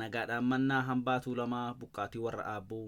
Nagaadhaan mannaa hambaa Tuulamaa buqqaatii warra Aabbuu.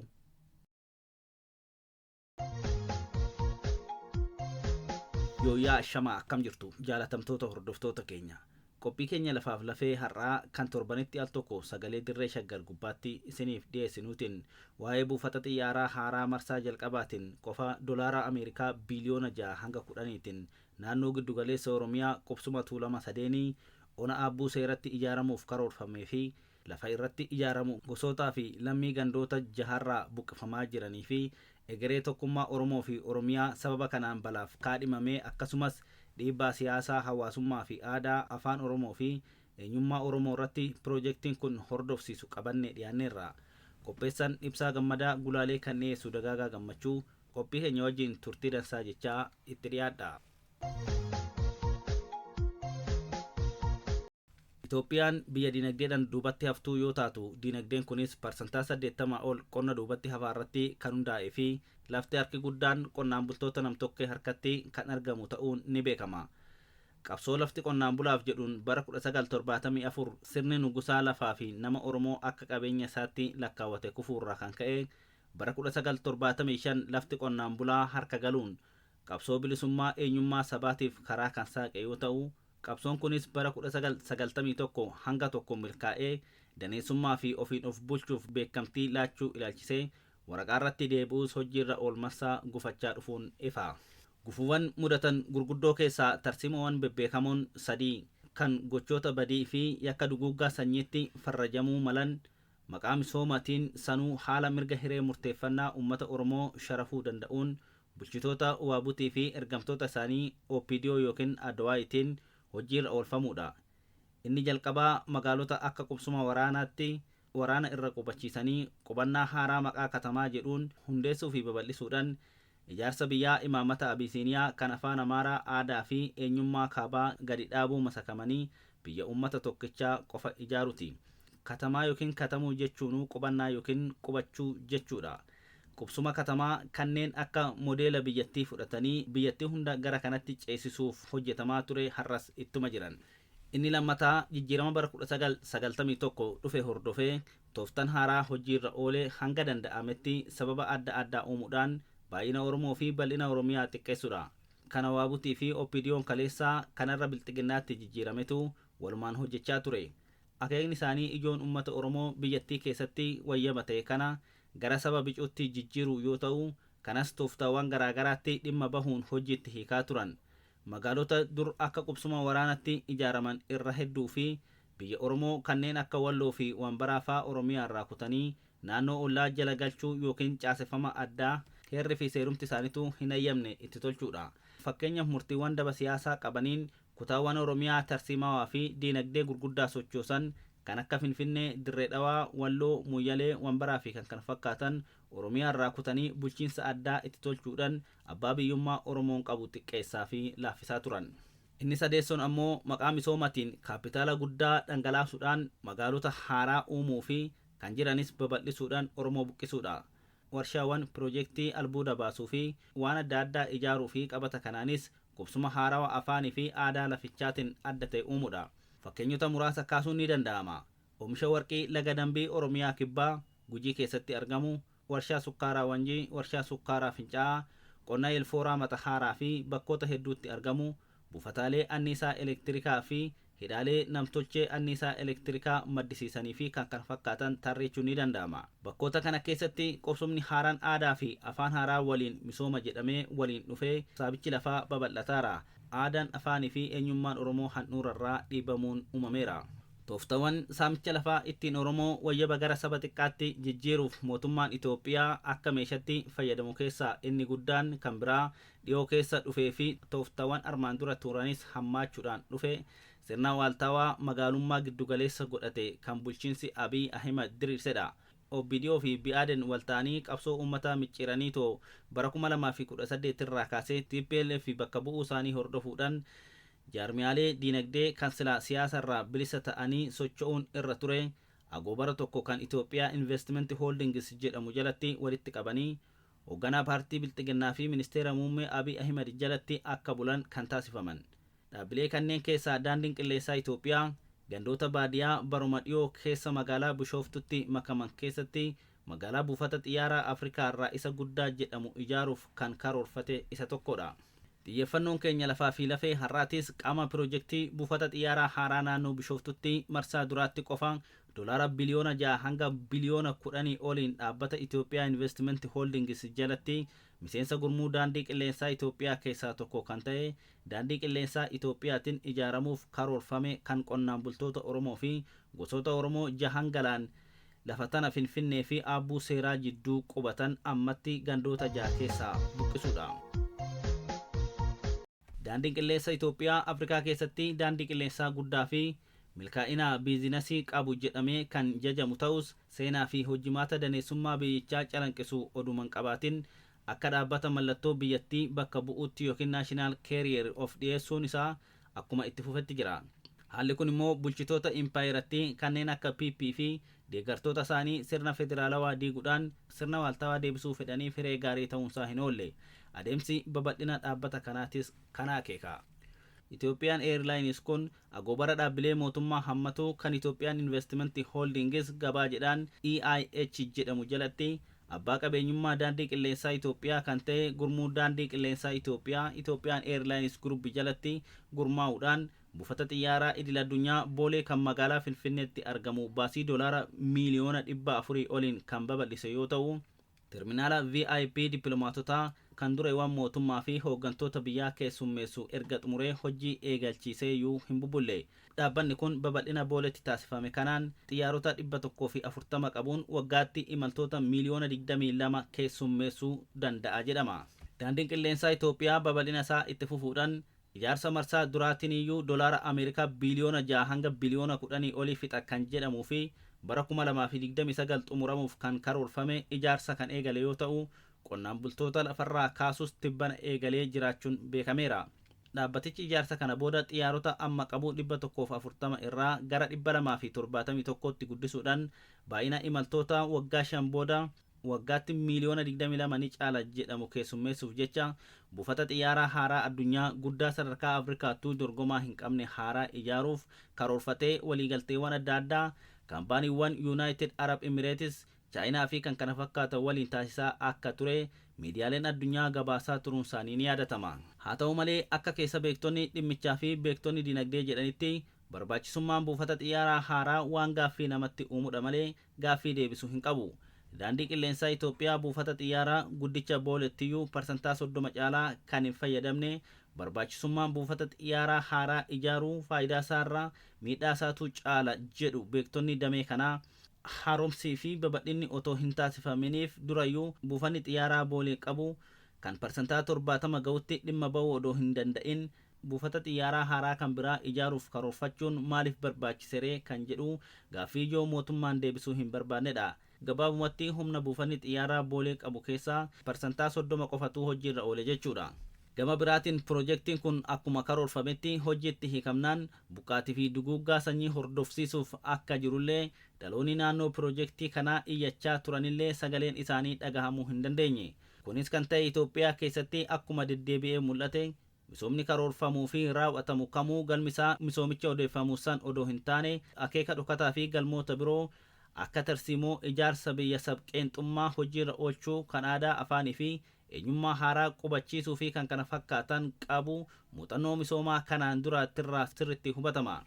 Yooyyaa ashamaa, akkam jirtu jaalatamtoota hordoftoota keenya? Qophii keenya lafaaf lafee har'aa kan torbanitti al tokko sagalee Dirree Shaggar gubbaatti isiniif dhiyeessinuutiin waa'ee buufata xiyyaaraa haaraa marsaa jalqabaatiin qofa dolaara Ameerikaa biiliyoona 6 hanga 10tiin naannoo giddugaleessa Oromiyaa qubsuma Tuulama Sadeenii ona Aabbuu Seeratti ijaaramuuf karoorfamee fi lafa irratti ijaaramu gosootaa fi lammii gandoota jaharraa buqqifamaa jiranii fi egeree tokkummaa Oromoo fi Oromiyaa sababa kanaan balaaf kaadhimamee, akkasumas dhiibbaa siyaasaa, hawaasummaa fi aadaa afaan Oromoo fi eenyummaa Oromoo irratti piroojeektiin kun hordofsiisu qabannee dhiyaanneerra. Qopheessan Ibsaa Gammadaa, gulaalee kan dhiyeessu Dagaagaa Gammachuu. Qophii keenya wajjin turtii dansaa jechaa itti dhiyaadha. Itoophiyaan biyya dinagdeedhaan duubatti haftuu yoo taatu, dinagdeen kunis parsantaa 80 ol qonna duubatti hafaa irratti kan hundaa'ee fi lafti harki guddaan qonnaan bultoota namtokkee harkatti kan argamu ta'uun ni beekama. Qabsoo lafti qonnaan bulaaf jedhuun bara 1974 sirni nugusaa lafaa fi nama Oromoo akka qabeenya isaatti lakkaawwate kufuurraa kan ka'e bara 1975 lafti qonnaan bulaa harka galuun qabsoo bilisummaa eenyummaa sabaatiif karaa kan saaqe yoo ta'u, qabsoon kunis bara 1991 hanga tokko milkaa'ee daneessummaa fi ofiin of bulchuuf beekamtii laachuu ilaalchisee waraqaa irratti deebi'uus hojiirra oolmassaa gufachaa dhufuun ifa. Gufuuwwan mudatan gurguddoo keessaa tarsiimoowwan bebbeekamoon sadii kan gochoota badii fi yakka duguuggaa sanyiitti farrajamuu malan maqaa misoomaatiin sanuu haala mirga hiree murteeffannaa uummata Oromoo sharafuu danda'uun bulchitoota Waabutii fi ergamtoota isaanii OPDO yookiin Adwaayitiin hojiirra oolfamuudha. Inni jalqabaa magaalota akka qubsuma waraanaatti waraana irra qubachiisanii qubannaa haaraa maqaa katamaa jedhuun hundeessuu fi babal'isuudhaan ijaarsa biyyaa imaammata Abisiiniyaa kan afaan Amaaraa, aadaa fi eenyummaa kaabaa gadi dhaabuu masakamanii biyya uummata tokkichaa qofa ijaaruti. Katamaa yookiin katamuu jechuunuu qubannaa yookiin qubachuu jechuudha. Qubsuma katamaa kanneen akka modeela biyyattii fudhatanii biyyattii hunda gara kanatti ceesisuuf hojjetamaa ture har'as ittuma jiran. Inni lammataa jijjiirama bara 1991 dhufe hordofee tooftan haaraa hojiirra oole hanga danda'ametti sababa adda addaa uumuudhaan baay'ina Oromoo fi bal'ina Oromiyaa xiqqeessuudha. Kana Waabutii fi OPDOn kaleessaa kanarra Bilxiginnaatti jijjiirametu walumaan hojjechaa ture. Akeekni isaanii ijoon uummata Oromoo biyyattii keessatti wayyaba ta'e kana gara saba bicuutti jijjiiruu yoo ta'u, kanas tooftaawwan garaagaraatti dhimma bahuun hojiitti hiikaa turan. Magaalota dur akka qubsuma waraanatti ijaaraman irra hedduu fi biyya Oromoo kanneen akka Walloo fi Wanbaraa faa Oromiyaa irraa kutanii naannoo ollaa jala galchuu yookiin caaseffama addaa heerri fi seerumti isaanitu hin hayyamne itti tolchuudha. Fakkeenyaaf, murtiiwwan daba siyaasaa qabaniin kutaawwan Oromiyaa tarsiimawaa fi diinagdee gurguddaa sochoosan kan akka Finfinnee, Dirree Dhawaa, Walloo, Mooyyalee, Wanbaraa fi kan kana fakkaatan Oromiyaa irraa kutanii bulchiinsa addaa itti tolchuudhaan abbaa biyyummaa Oromoon qabu xiqqeessaa fi laaffisaa turan. Inni sadeessoon ammoo maqaa misoomatiin kaappitaala guddaa dhangalaasuudhaan magaalota haaraa uumuu fi kan jiranis babal'isuudhaan Oromoo buqqisuudha. Warshaawwan piroojeektii albuuda baasuu fi waan adda addaa ijaaruu fi qabata kanaanis qubsuma haarawa afaanii fi aadaa lafichaatiin adda ta'e uumuudha. Fakkeenyota muraasa kaasuun ni danda'ama. Oomisha warqii laga Dambii Oromiyaa Kibbaa Gujii keessatti argamu, warshaa sukkaaraa Wanjii, warshaa sukkaaraa Fincaa'aa, qonna Elfooraa Matahaaraa fi bakkoota hedduutti argamu, buufataalee anniisaa elektirikaa fi hidhaalee namtolchee anniisaa elektirikaa maddisiisanii fi kan kana fakkaatan tarreechuun ni danda'ama. Bakkoota kana keessatti qubsumni haaraan aadaa fi afaan haaraa waliin misooma jedhamee waliin dhufee saabichi lafaa babal'ataara. Aadaan, afaanii fi eenyummaan Oromoo handhuurarraa dhiibamuun uumameera. Tooftawan saamicha lafaa ittiin Oromoo wayyaba gara saba xiqqaatti jijjiiruuf mootummaan Itoophiyaa akka meeshatti fayyadamu keessaa inni guddaan kan biraa dhiyoo keessa dhufee fi tooftawan armaan dura turanis hammaachuudhaan dhufe sirna waaltaawaa magaalummaa giddugaleessa godhate kan bulchiinsi Abiy Ahimad diriirsedha. OPDO fi BADN walta'anii qabsoo uummataa micciiranii too bara 2018 irraa kaasee TPLF bakka bu'uu isaanii hordofuudhaan jaarmiyaalee diinagdee kan silaa siyaasa irraa bilisa ta'anii socho'uun irra ture agoobara tokko kan Itoophiyaa Investment Holdings jedhamu jalatti walitti qabanii hoogganaa paartii Bilxiginnaa fi ministeera muummee Abiy Ahimad jalatti akka bulan kan taasifaman. Dhaabbilee kanneen keessaa Daandiin Qilleensaa Itoophiyaa, Gandoota baadiyaa baruma dhiyoo keessa magaalaa Bishooftutti makaman keessatti magaalaa buufata xiyyaaraa Afrikaa irraa isa guddaa jedhamu ijaaruuf kan karoorfate isa tokkodha. Xiyyeeffannoon keenya lafaa fi lafee har'aatis qaama piroojeektii buufata xiyyaaraa haaraa naannoo Bishooftutti marsaa duraatti qofa doolaara biliyoona 6 hanga biliyoona 10 oliin dhaabbata Itoophiyaa Investiment Holdings jalatti miseensa gurmuu daandii qilleensaa Itoophiyaa keessaa tokko kan ta'e daandii qilleensaa Itoophiyaatiin ijaaramuuf karoorfame kan qonnaan bultoota Oromoo fi gosoota Oromoo jahan galaan lafa tana Finfinnee fi Aabbuu Seeraa jidduu qubatan ammatti gandoota 6 keessaa buqqisuudha. Daandiin qilleensa Itoophiyaa Afrikaa keessatti daandii qilleensaa guddaa fi milkaa'ina biizinasii qabu jedhamee kan jajamu ta'us, seenaa fi hojimaata daneessummaa biyyichaa calanqisu oduman qabaatin akka dhaabbata mallattoo biyyattii bakka bu'uutti yookiin national carrier of dhiyeessuun isaa akkuma itti fufetti jira. Haalli kun immoo bulchitoota impaayiratti kanneen akka PP fi deeggartoota isaanii sirna federaalawaa diiguudhaan sirna waaltawaa deebisuu fedhanii firee gaarii ta'uunsaa hin oolle. Adeemsi babal'ina dhaabbata kanaatis kana akeeka. Itoophiyaan Airlines kun agoobara dhaabbilee mootummaa hammatu kan Itoophiyaan Investiment Holdings gabaa jedhaan EIH jedhamu jalatti abbaa qabeenyummaa daandii qilleensaa Itoophiyaa kan ta'e gurmuu daandii qilleensaa Itoophiyaa Itoophiyaan Airlines Group jalatti gurmaa'uudhaan buufata xiyyaaraa idil addunyaa Boolee kan magaalaa Finfinneetti argamu baasii doolaara miiliyoona 400 oliin kan babal'ise yoo ta'u, terminaala VIP dippiloomaatotaa kan dureewwan mootummaa fi hooggantoota biyyaa keessummeessu erga xumuree hojii eegalchiisee iyyuu hin bubulle. Dhaabbanni kun babal'ina Booletti taasifame kanaan xiyyaarota 140 qabuun waggaatti imaltoota miiliyoona 22 keessummeessuu danda'a jedhama. Daandiin qilleensaa Itoophiyaa babal'ina isaa itti fufuudhaan ijaarsa marsaa duraatiin iyyuu doolaara Ameerikaa biliyoona 6 hanga biliyoona 10 olii fixa kan jedhamuu fi bara 2029 xumuramuuf kan karoorfame ijaarsa kan eegale yoo ta'u, qonnaan bultoota lafarraa kaasus tibbana eegalee jiraachuun beekameera. Dhaabbatichi ijaarsa kana booda xiyyaarota amma qabu 140 irraa gara 271tti guddisuudhaan baay'ina imaltoota waggaa 5 booda waggaatti miiliyoona 22 ni caala jedhamu keessummeessuuf jecha buufata xiyyaaraa haaraa addunyaa guddaa sadarkaa Afrikaattuu dorgomaa hin qabne haaraa ijaaruuf karoorfatee waliigalteewwan adda addaa kaampaaniiwwan United Arab Emirates, Chaayinaa fi kan kana fakkaatan waliin taasisaa akka ture miidiyaaleen addunyaa gabaasaa turuun isaanii ni yaadatama. Haa ta'u malee, akka keessa beektonni dhimmichaa fi beektonni dinagdee jedhanitti, barbaachisummaan buufata xiyyaaraa haaraa waan gaaffii namatti uumudha malee gaaffii deebisuu hin qabu. Daandii qilleensaa Itoophiyaa buufata xiyyaaraa guddicha Boolettiyyuu parsantaa 30 caalaa kan hin fayyadamne, barbaachisummaan buufata xiyyaaraa haaraa ijaaruu faayidaa isaarraa miidhaa isaatu caala jedhu beektonni damee kanaa. Haaromsii fi babal'inni otoo hin taasifaminiif durayyuu buufanni xiyyaaraa Boolee qabu kan parsantaa 70 ga'utti dhimma ba'uu odoo hin danda'in, buufata xiyyaaraa haaraa kan biraa ijaaruuf karoorfachuun maaliif barbaachiseree kan jedhu gaaffii ijoo mootummaan deebisuu hin barbaannedha. Gabaabumatti, humna buufanni xiyyaaraa Boolee qabu keessaa parsantaa 30 qofatu hojiirra oole jechuudha. Gama biraatiin, piroojeektiin kun akkuma karoorfametti hojiitti hiikamnaan buqqaatii fi duguuggaa sanyii hordofsiisuuf akka jirullee dhaloonni naannoo piroojeektii kanaa iyyachaa turanillee sagaleen isaanii dhagahamuu hin dandeenye. Kunis kan ta'e Itoophiyaa keessatti akkuma deddeebi'ee mul'ate misoomni karoorfamuu fi raawwatamu kamuu galmisaa misoomicha odeeffamuu san odoo hin taane akeeka dhokataa fi galmoota biroo akka tarsiimoo ijaarsa biyya sabqeenxummaa hojiirra oolchuu kan aadaa, afaanii fi eenyummaa haaraa qubachiisuu fi kan kana fakkaatan qabu muuxannoo misoomaa kanaan duraattirraa sirriitti hubatama.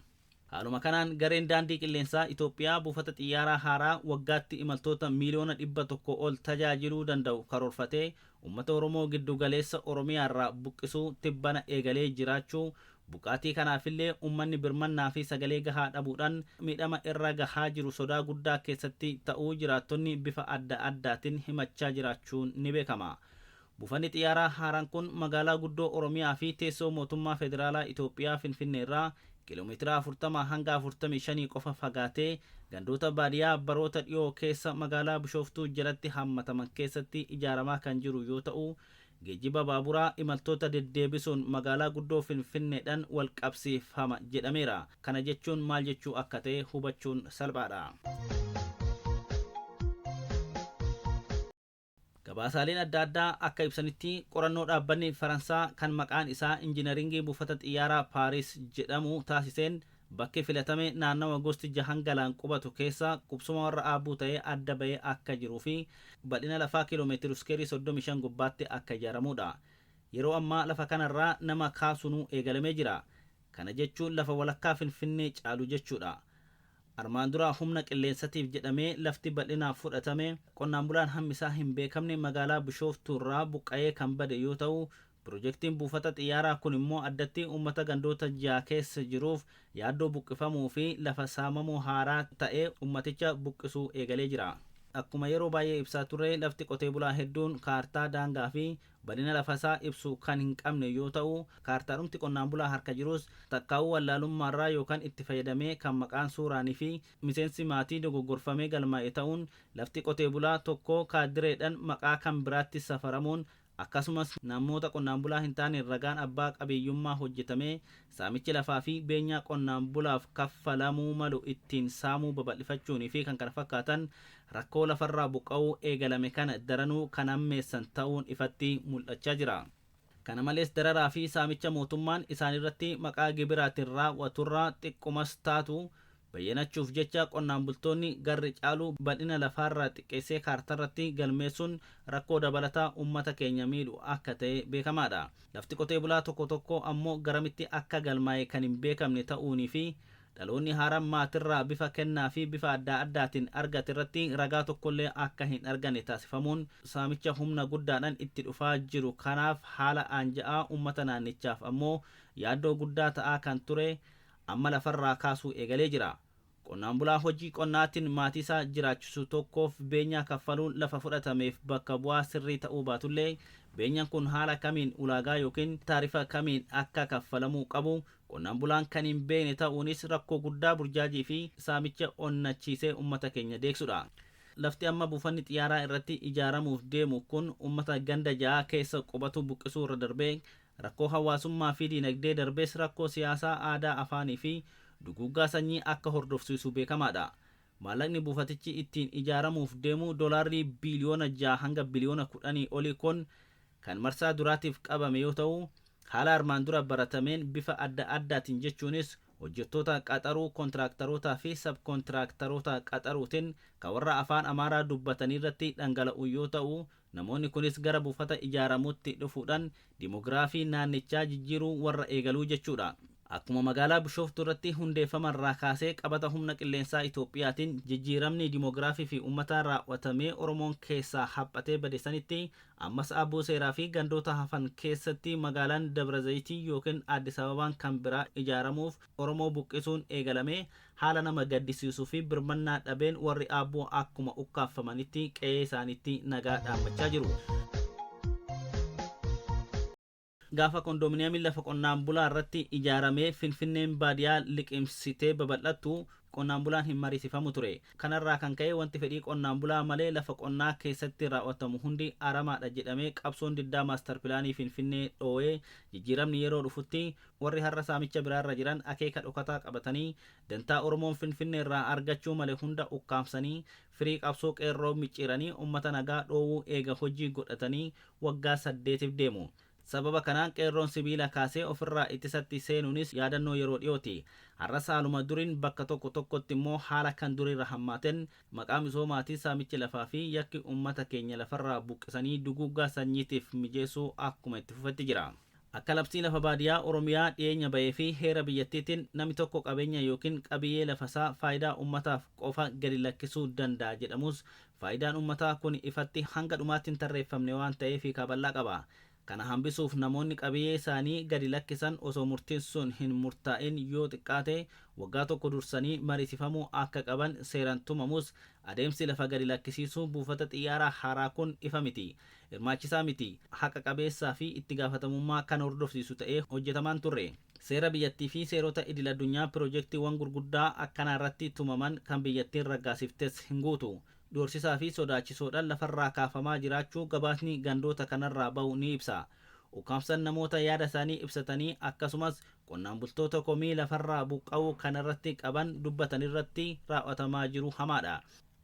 Haaluma kanaan, gareen daandii qilleensaa Itoophiyaa buufata xiyyaaraa haaraa waggaatti imaltoota miiliyoona 100 ol tajaajiluu danda'u karoorfatee uummata Oromoo giddu galeessa Oromiyaarraa buqqisuu tibbana eegalee jiraachuu, buqqaatii kanaafillee uummanni birmannaa fi sagalee gahaa dhabuudhaan miidhama irra gahaa jiru sodaa guddaa keessatti ta'uu jiraattonni bifa adda addaatiin himachaa jiraachuun ni beekama. Buufanni xiyyaaraa haaraan kun magaalaa guddoo Oromiyaa fi teessoo mootummaa federaalaa Itoophiyaa Finfinneerraa kiiloomeetira 40 hanga 45 qofa fagaatee gandoota baadiyyaa baroota dhiyoo keessa magaalaa Bishooftuu jalatti hammataman keessatti ijaaramaa kan jiru yoo ta'u, geejjiba baaburaa imaltoota deddeebisuun magaalaa guddoo Finfinneedhaan wal qabsiifama jedhameera. Kana jechuun maal jechuu akka ta'e hubachuun salphaadha. Gabaasaaleen adda addaa akka ibsanitti, qorannoo dhaabbanni Faransaa kan maqaan isaa injiinaringii buufata xiyyaaraa Paaris jedhamu taasiseen Bakki filatame naannawa gosti jahan galaan qubatu keessa qubsuma warra Aabbuu ta'ee adda bahee akka jiruu fi bal'ina lafaa kiiloomeetira iskeerii 35 gubbaatti akka ijaaramudha. Yeroo ammaa lafa kanarraa nama kaasunuu eegalamee jira. Kana jechuun lafa walakkaa Finfinnee caalu jechuudha. Armaan dura humna qilleensatiif jedhamee lafti bal'inaaf fudhatame qonnaan bulaan hammisaa hin beekamne magaalaa Bishooftuurraa buqqa'ee kan bade yoo ta'u, pirojektiin buufata xiyyaaraa kun immoo addatti uummata gandoota ja'a keessa jiruuf yaaddoo buqqifamuu fi lafa saamamuu haaraa ta'ee uummaticha buqqisuu eegalee jira. Akkuma yeroo baay'ee ibsaa turre, lafti qotee bulaa hedduun kaartaa daangaa fi bal'ina lafasaa ibsu kan hin qabne yoo ta'u, kaartaadhumti qonnaan bulaa harka jirus takkaa'uu wallaalummaarraa yookaan itti fayyadamee kan maqaan suuraanii fi miseensi maatii dogoggorfamee galmaa'e ta'uun, lafti qotee bulaa tokko kaadireedhaan maqaa kan biraatti safaramuun, akkasumas namoota qonnaan bulaa hin taane ragaan abbaa qabiyyummaa hojjetamee saamichi lafaa fi beenyaa qonnaan bulaaf kaffalamuu malu ittiin saamuu babal'ifachuunii fi kan kana fakkaatan rakkoo lafarraa buqqa'uu eegalame kana daranuu kan hammeessan ta'uun ifatti mul'achaa jira. Kana malees, dararaa fi saamicha mootummaan isaanirratti maqaa gibiraatiin raawwaturraa xiqqumas taatu bayyanachuuf jecha qonnaan bultoonni garri caalu bal'ina lafaarraa xiqqeessee kaartarratti galmeessuun rakkoo dabalataa uummata keenya miidhu akka ta'e beekamaadha. Lafti qotee bulaa tokko tokko ammoo garamitti akka galmaa'e kan hin beekamne ta'uunii fi dhaloonni haaraan maatirraa bifa kennaa fi bifa adda addaatiin argate irratti ragaa tokkollee akka hin arganne taasifamuun saamicha humna guddaadhaan itti dhufaa jiru kanaaf haala aanja'aa, uummata naannichaaf ammoo yaaddoo guddaa ta'aa kan ture amma lafarraa kaasuu eegalee jira. Qonnaan bulaa hojii qonnaatiin maatii isaa jiraachisu tokkoof beenyaa kaffaluun lafa fudhatameef bakka bu'aa sirrii ta'uu baatullee, beenyaan kun haala kamiin, ulaagaa yookiin taarifa kamiin akka kaffalamuu qabu qonnaan bulaan kan hin beekne ta'uunis rakkoo guddaa burjaajii fi saamicha onnachiisee uummata keenya deeksudha. Lafti amma buufanni xiyyaaraa irratti ijaaramuuf deemu kun uummata ganda ja'a keessa qubatu buqqisuu irra darbee rakkoo hawaasummaa fi diinagdee darbees rakkoo siyaasaa, aadaa, afaanii fi duguuggaa sanyii akka hordofsiisu beekamaadha. Maallaqni buufatichi ittiin ijaaramuuf deemu doolaarri biliyoona 6 hanga biliyoona 10 olii kun kan marsaa duraatiif qabame yoo ta'u, haala armaan dura baratameen bifa adda addaatiin, jechuunis hojjettoota qaxaruu, kontiraaktarootaa fi sabkontiraaktaroota qaxaruutiin kan warra afaan Amaaraa dubbatanii irratti dhangala'u yoo ta'u, namoonni kunis gara buufata ijaaramutti dhufuudhaan dimogiraafii naannichaa jijjiiruu warra eegaluu jechuudha. Akkuma magaalaa Bishooftuu irratti hundeeffamarraa kaasee qabata humna qilleensaa Itoophiyaatiin jijjiiramni dimogiraafii fi uummataa raawwatamee Oromoon keessaa haphatee bade sanitti, ammas Abbuu Seeraa fi gandoota hafan keessatti magaalaan Dabra Zayitii yookiin Addis Ababaan kan biraa ijaaramuuf Oromoo buqqisuun eegalamee haala nama gaddisiisuu fi birmannaa dhabeen warri Aabbuu akkuma ukkaafamanitti qe'ee isaaniitti nagaa dhaammachaa jiru. Gaafa kondoominiyeemiin lafa qonnaan bulaa irratti ijaaramee Finfinneen baadiyyaa liqimsitee babal'attu qonnaan bulaan hin mariisifamu ture. Kanarraa kan ka'e wanti fedhii qonnaan bulaa malee lafa qonnaa keessatti raawwatamu hundi aramaadha jedhamee qabsoon diddaa maastar pilaanii Finfinnee dhoo'ee jijjiiramni yeroo dhufutti, warri har'a saamicha biraarra jiran akeeka dhokataa qabatanii dantaa Oromoon Finfinnee irraa argachuu malee hunda ukkaamsanii firii qabsoo qeerroo micciiranii uummata nagaa dhoowwuu eega hojii godhatanii waggaa 8f deemu. Sababa kanaan qeerroon sibiila kaasee ofirraa ittisatti seenuunis yaadannoo yeroo dhiyooti. Har'a saaluma duriin bakka tokko tokkotti immoo haala kan duriirra hammaateen maqaa misoomaatii saamichi lafaa fi yakki uummata keenya lafarraa buqqisanii duguuggaa sanyiitiif mijeessuu akkuma itti fufetti jira. Akka labsii lafa baadiyyaa Oromiyaa dhiyeenya bahee fi heera biyyattiitiin namni tokko qabeenya yookiin qabiyyee lafasaa faayidaa uummataaf qofa gadi lakkisuu danda'a jedhamus, faayidaan uummataa kun ifatti hanga dhumaatti hin tarreeffamne waan ta'eef hiika bal'aa qaba. Kana hambisuuf namoonni qabiyyee isaanii gadi lakkisan osoo murtiin sun hin murtaa'in yoo xiqqaate waggaa tokko dursanii mariisifamuu akka qaban seeraan tumamus, adeemsi lafa gadi lakkisiisuu buufata xiyyaaraa haaraa kun ifa miti, hirmaachisaa miti, haqa qabeessaa fi itti gaafatamummaa kan hordofsiisu ta'ee hojjetamaan turre. Seera biyyattii fi seerota idil addunyaa piroojeektiiwwan gurguddaa akkanaa irratti tumaman kan biyyattiin raggaasiftes hin guutu. Doorsisaa fi sodaachisoodhaan lafarraa kaafamaa jiraachuu gabaasni gandoota kanarraa bahu ni ibsa. Ukkaamsan namoota yaada isaanii ibsatanii akkasumas qonnaan bultoota komii lafarraa buqqa'uu kanarratti qaban dubbatan irratti raawwatamaa jiru hamaadha.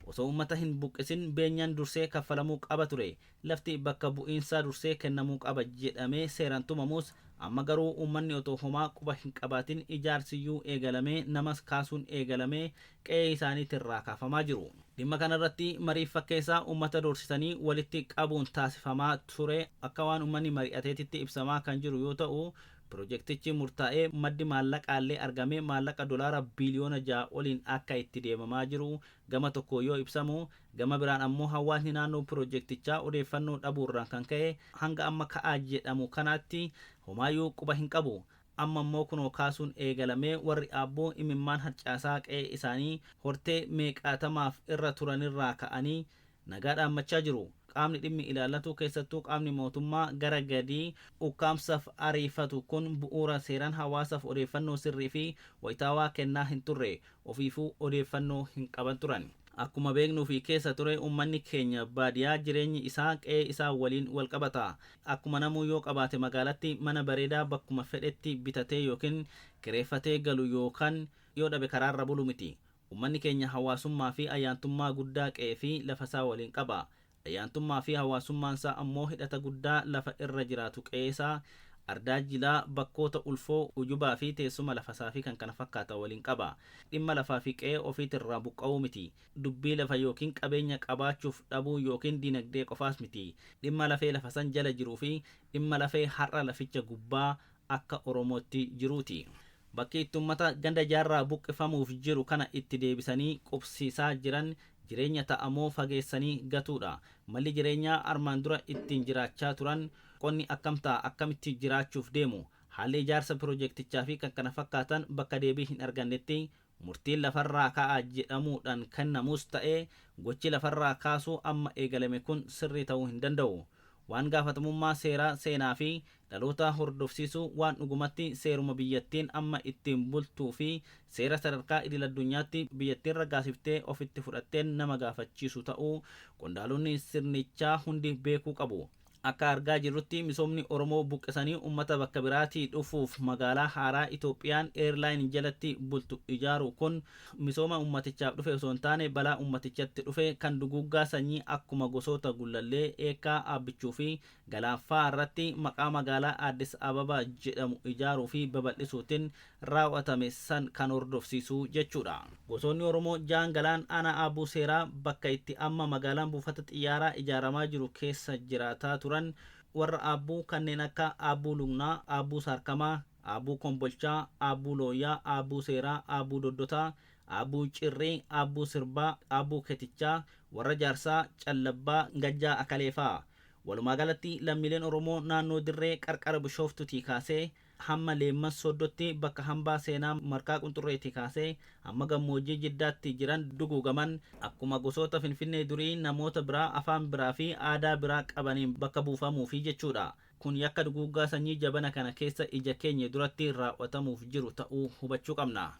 Osoo uummata hin buqqisin beenyaan dursee kaffalamuu qaba ture. Lafti bakka bu'iinsaa dursee kennamuu qaba jedhamee seeraan tumamus, Amma garuu uummanni otoo homaa quba hin qabaatin ijaarsiyyuu eegalamee, namas kaasuun eegalamee, qe'ee isaaniitirraa kaafamaa jiru. Dhimma kanarratti mariif fakkeessaa uummata doorsisanii walitti qabuun taasifamaa ture akka waan uummanni mari'ateetitti ibsamaa kan jiru yoo ta'u, pirojektichi murtaa'ee maddi maallaqaallee argamee maallaqa dolaara biiliyoona 6 oliin akka itti deemamaa jiru gama tokko yoo ibsamu, gama biraan ammoo hawaasni naannoo pirojektichaa odeeffannoo dhabuurraan kan ka'e hanga amma ka'aa jedhamu kanaatti homaayyuu quba hin qabu. Amma immoo kunoo kaasuun eegalamee, warri aabboo imimmaan harcaasaa qe'ee isaanii hortee meeqaatamaaf irra turanirraa ka'anii nagaa dhaammachaa jiru. Qaamni dhimmi ilaallatu, keessattuu qaamni mootummaa gara gadii ukkaamsaaf ariifatu kun, bu'uura seeraan hawaasaaf odeeffannoo sirrii fi wayitaawaa kennaa hin turre, ofiifuu odeeffannoo hin qaban turan. Akkuma beeknuu fi keessa ture, uummanni keenya baadiyaa jireenyi isaa qe'ee isaa waliin wal qabata. Akkuma namuu yoo qabaate magaalatti mana bareedaa bakkuma fedhetti bitatee yookiin kireeffatee galu yookaan yoo dhabe karaarra bulu miti. Uummanni keenya hawaasummaa fi ayyaantummaa guddaa qe'ee fi lafasaa waliin qaba. Ayyaantummaa fi hawaasummaan isaa ammoo hidhata guddaa lafa irra jiraatu, qe'eesaa, ardaa jilaa, bakkoota ulfoo, ujubaa fi teessuma lafasaa fi kan kana fakkaatan waliin qaba. Dhimma lafaa fi qe'ee ofiitirraa buqqa'uu miti. Dubbii lafa yookiin qabeenya qabaachuuf dhabuu yookiin dinagdee qofaas miti. Dhimma lafee lafa san jala jiruu fi dhimma lafee har'a laficha gubbaa akka Oromootti jiruuti. Bakki itti uummata ganda jaarraa buqqifamuuf jiru kana itti deebisanii qubsiisaa jiran jireenya ta'amoo fageessanii gatuudha? Malli jireenyaa armaan dura ittiin jiraachaa turan, qonni akkam ta'a? Akkamitti jiraachuuf deemu? Haalli ijaarsa pirojektichaa fi kan kana fakkaatan bakka deebii hin argannetti murtiin lafarraa ka'aa jedhamuudhaan kennamus ta'ee gochi lafarraa kaasuu amma eegalame kun sirrii ta'uu hin danda'u. Waan gaafatamummaa seeraa, seenaa fi dhaloota hordofsiisuu, waan dhugumatti seeruma biyyattiin amma ittiin bultuu fi seera sadarkaa idil addunyaatti biyyattiin raggaasiftee ofitti fudhatteen nama gaafachiisu ta'uu qondaalonni sirnichaa hundi beekuu qabu. Akka argaa jirrutti, misoomni Oromoo buqqisanii ummata bakka biraatii dhufuuf magaalaa haaraa Itoophiyaan Airline jalatti bultu ijaaru kun misooma ummatichaaf dhufe osoo hin taane balaa ummatichatti dhufe kan duguuggaa sanyii akkuma gosoota Gullallee, Eekaa, Aabbichuu fi Galaanfaa irratti maqaa magaalaa Addis Ababa jedhamu ijaaruu fi babal'isuutiin raawwatame san kan hordofsiisu jechuudha. Gosoonni Oromoo jaan Galaan aanaa Aabuu Seeraa bakka itti amma magaalaan buufata xiyyaaraa ijaaramaa jiru keessa jiraataa turan warra Aabbuu kanneen akka Aabbuu Lugnaa, Aabbuu Saarkamaa, Aabbuu Kombolchaa, Aabbuu Looyyaa, Aabbuu Seeraa, Aabbuu Doddotaa, Aabbuu Cirrii, Aabbuu Sirbaa, Aabbuu Ketichaa, warra Jaarsaa, Callabbaa, Gajjaa Akaleefaa. Walumaa galatti lammiileen Oromoo naannoo dirree qarqara Bishooftutii kaasee hamma Leemman Soddotti, bakka hambaa seenaa Markaa Qunxurreetii kaasee hamma gammoojjii Jiddaatti jiran duguugaman akkuma gosoota Finfinnee durii namoota biraa afaan biraa fi aadaa biraa qabaniin bakka buufamuufi jechuudha. Kun yakka duguuggaa sanyii jabana kana keessa ija keenya duratti raawwatamuuf jiru ta'uu hubachuu qabna.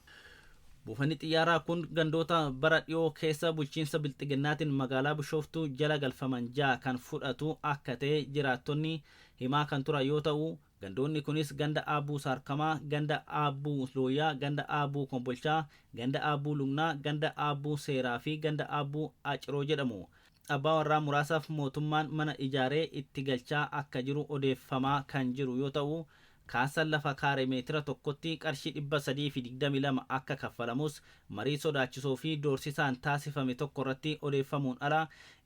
Buufanni xiyyaaraa kun gandoota bara dhiyoo keessa bulchiinsa Bilxiginnaatiin magaalaa Bishooftuu jala galfaman ja'a kan fudhatu akka ta'e jiraattonni himaa kan turan yoo ta'u, gandoonni kunis ganda Aabbuu Saarkamaa, ganda Aabbuu Looyaa, ganda Aabbuu Kombolchaa, ganda Aabbuu Lugnaa, ganda Aabbuu Seeraa fi ganda Aabbuu Aciroo jedhamu. Abbaa warraa muraasaaf mootummaan mana ijaaree itti galchaa akka jiru odeeffamaa kan jiru yoo ta'u, kaasan lafa kaare meetira tokkotti qarshii 322 akka kaffalamus marii sodaachisoo fi doorsisaan taasifame tokko irratti odeeffamuun ala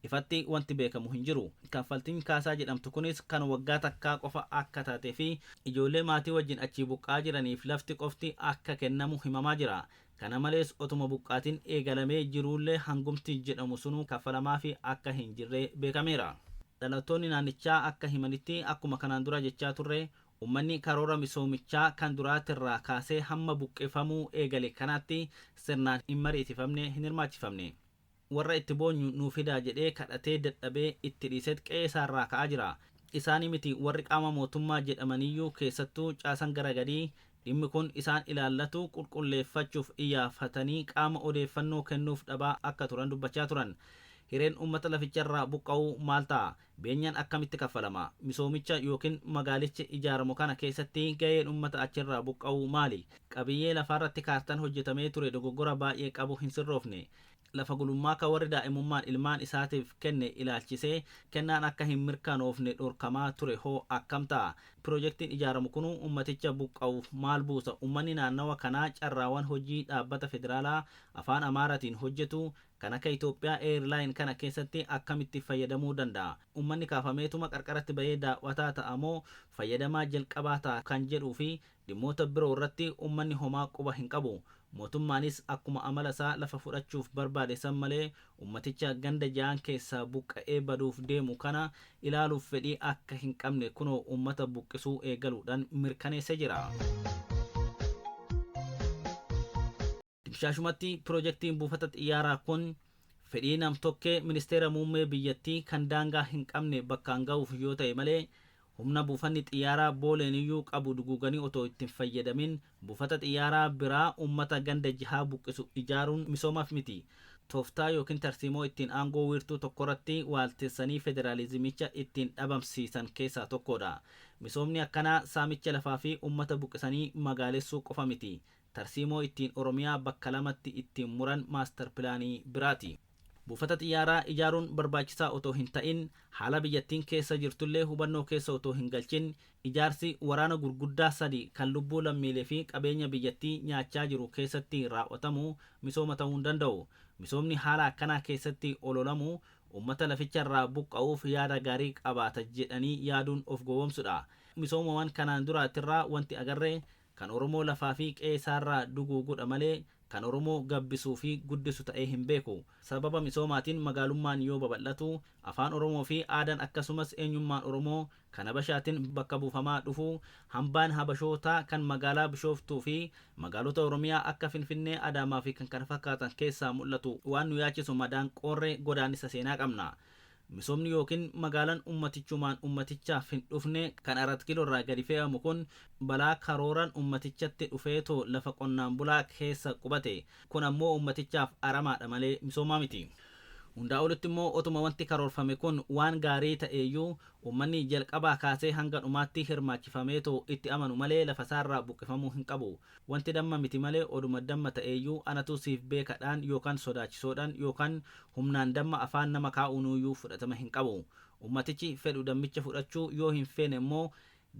ifatti wanti beekamu hin jiru. Kaffaltiin kaasaa jedhamtu kunis kan waggaa takkaa qofa akka taatee fi ijoollee maatii wajjin achii buqqaa jiraniif lafti qofti akka kennamu himamaa jira. Kana malees otuma buqqaatiin eegalamee jiruullee hangumti jedhamu sunuu kaffalamaa fi akka hin jirre beekameera. Dhalattoonni naannichaa akka himanitti, akkuma kanaan dura jechaa turre, ummanni karoora misoomichaa kan duraatirraa kaasee hamma buqqifamuu eegale kanaatti sirnaan hin mariitifamne, hin hirmaachifamne. Warra itti boonyu nuu fidaa jedhee kadhatee dadhabee itti dhiiset qe'ee isaarraa ka'aa jira. Isaanii miti, warri qaama mootummaa jedhamaniyyuu, keessattuu caasan gara gadii dhimmi kun isaan ilaallatu qulqulleeffachuuf iyaafatanii qaama odeeffannoo kennuuf dhabaa akka turan dubbachaa turan. Hireen uummata laficharraa buqqa'uu maal ta'a? Beenyaan akkamitti kaffalama? Misoomicha yookiin magaalicha ijaaramu kana keessatti gaheen uummata achirraa buqqa'uu maali? Qabiyyee lafaarratti kaartaan hojjetamee ture dogoggora baay'ee qabu hin sirroofne. Lafa gulummaa kan warri daa'imummaan ilmaan isaatiif kenne ilaalchisee kennaan akka hin mirkanoofne dhorkamaa ture hoo akkam ta'a? Piroojeektiin ijaaramu kun ummaticha buqqa'uuf maal buusa? Ummanni naannawa kanaa carraawwan hojii dhaabbata federaalaa afaan Amaaraatiin hojjetu kan akka Itoophiyaa Airline kana keessatti akkamitti fayyadamuu danda'a? Ummanni kaafameetuma qarqaratti bahee daawwataa ta'a moo fayyadamaa jalqabaa ta'a kan jedhuu fi dhimmoota biroo irratti ummanni homaa quba hin qabu. Mootummaanis akkuma amala isaa lafa fudhachuuf barbaade san malee ummaticha ganda ja'an keessaa buqqa'ee baduuf deemu kana ilaaluuf fedhii akka hin qabne kunoo ummata buqqisuu eegaluudhaan mirkaneessee jira. Dimshaashumatti piroojeektiin buufata xiyyaaraa kun fedhii nam-tokkee ministeera muummee biyyattii kan daangaa hin qabne bakkaan ga'uuf yoo ta'e malee humna buufanni xiyyaaraa booleeniyyuu qabu duguuganii otoo ittiin fayyadamin buufata xiyyaaraa biraa ummata ganda jihaa buqqisu ijaaruun misoomaaf miti. Tooftaa yookiin tarsiimoo ittiin aangoo wiirtuu tokkorratti waaltessanii federaalizimicha ittiin dhabamsiisan keessaa tokkodha. Misoomni akkanaa saamicha lafaa fi ummata buqqisanii magaalessuu qofa miti. Tarsiimoo ittiin Oromiyaa bakka lamatti ittiin muran maastar pilaanii biraati. Buufata xiyyaaraa ijaaruun barbaachisaa otoo hin ta'in haala biyyattiin keessa jirtullee hubannoo keessa otoo hin galchin ijaarsi waraana gurguddaa sadi kan lubbuu lammiilee fi qabeenya biyyattii nyaachaa jiru keessatti raawwatamu misooma ta'uu hin danda'u. Misoomni haala akkanaa keessatti ololamu ummata laficharraa buqqa'uuf yaada gaarii qabaata jedhanii yaaduun of gowwoomsudha. Misoomawwan kanaan duraatirraa wanti agarree kan Oromoo lafaa fi qe'ee isaarraa duguugudha malee kan Oromoo gabbisuu fi guddisu ta'ee hin beeku. Sababa misoomaatiin magaalummaan yoo babal'atu afaan Oromoo fi aadaan akkasumas eenyummaan Oromoo kan Habashaatiin bakka buufamaa dhufu hambaan Habashootaa kan magaalaa Bishooftuu fi magaalota Oromiyaa akka Finfinnee, Adaamaa fi kan kana fakkaatan keessaa mul'atu waan nu yaachisu madaan qorree godaannisa seenaa qabna. Misoomni yookiin magaalaan ummatichumaan ummatichaaf hin dhufne kan Arat Kiiloo irraa gadi fe'amu kun balaa karooraan ummatichatti dhufeetoo lafa qonnaan bulaa keessa qubate. Kun ammoo ummatichaaf aramaadha malee misoomaa miti. Hundaa olitti immoo otuma wanti karoorfame kun waan gaarii ta'eeyyuu ummanni jalqabaa kaasee hanga dhumaatti hirmaachifameetoo itti amanu malee lafa isaarraa buqqifamuu hin qabu. Wanti damma miti malee oduma damma ta'eeyyuu anatu siif beekadhaan yookaan sodaachisoodhaan yookaan humnaan damma afaan nama kaa'uunuyyuu fudhatama hin qabu. Ummatichi fedhu dammicha fudhachuu yoo hin feene immoo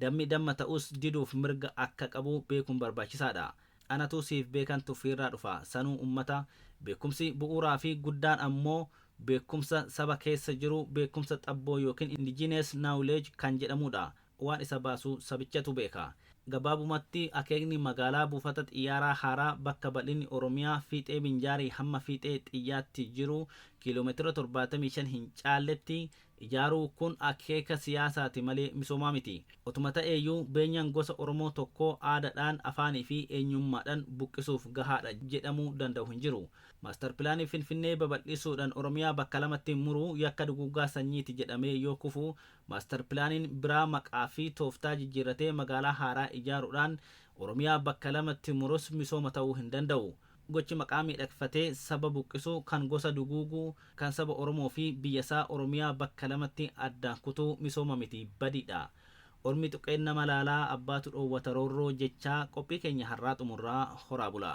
dammi damma ta'us diduuf mirga akka qabu beekuun barbaachisaadha. Anatu siif beekan tuffiirraa dhufa. Sanuu ummata beekumsi bu'uuraa fi guddaan ammoo beekumsa saba keessa jiru beekumsa xabboo yookiin indigenous knowledge kan jedhamudha. Waan isa baasu sabichatu beeka. Gabaabumatti akeekni magaalaa buufata xiyyaaraa haaraa bakka bal'inni Oromiyaa fiixee Minjaarii hamma fiixee xiyyaatti jiru kiiloomeetira 75 hin caalletti ijaaruu kun akeeka siyaasaati malee misoomaa miti. Otuma ta'eeyyuu beenyaan gosa Oromoo tokkoo aadaadhaan afaanii fi eenyummaadhaan buqqisuuf gahaadha jedhamuu danda'u hin jiru. Maastar pilaanii Finfinnee babal'isuudhaan Oromiyaa bakka lamatti muruu yakka duguuggaa sanyiiti jedhamee yoo kufu maastar pilaaniin biraa maqaa fi tooftaa jijjiirratee magaalaa haaraa ijaaruudhaan Oromiyaa bakka lamatti murus misooma ta'uu hin danda'u. Gochi maqaa miidhagfatee saba buqqisuu kan gosa duguuguu kan saba Oromoo fi biyyasaa Oromiyaa bakka lamatti addaan kutuu misooma miti badiidha. Ormi tuqeen nama laalaa abbaatu dhoowwata roorroo jechaa qophii keenya har'aa xumurraa horaa bula.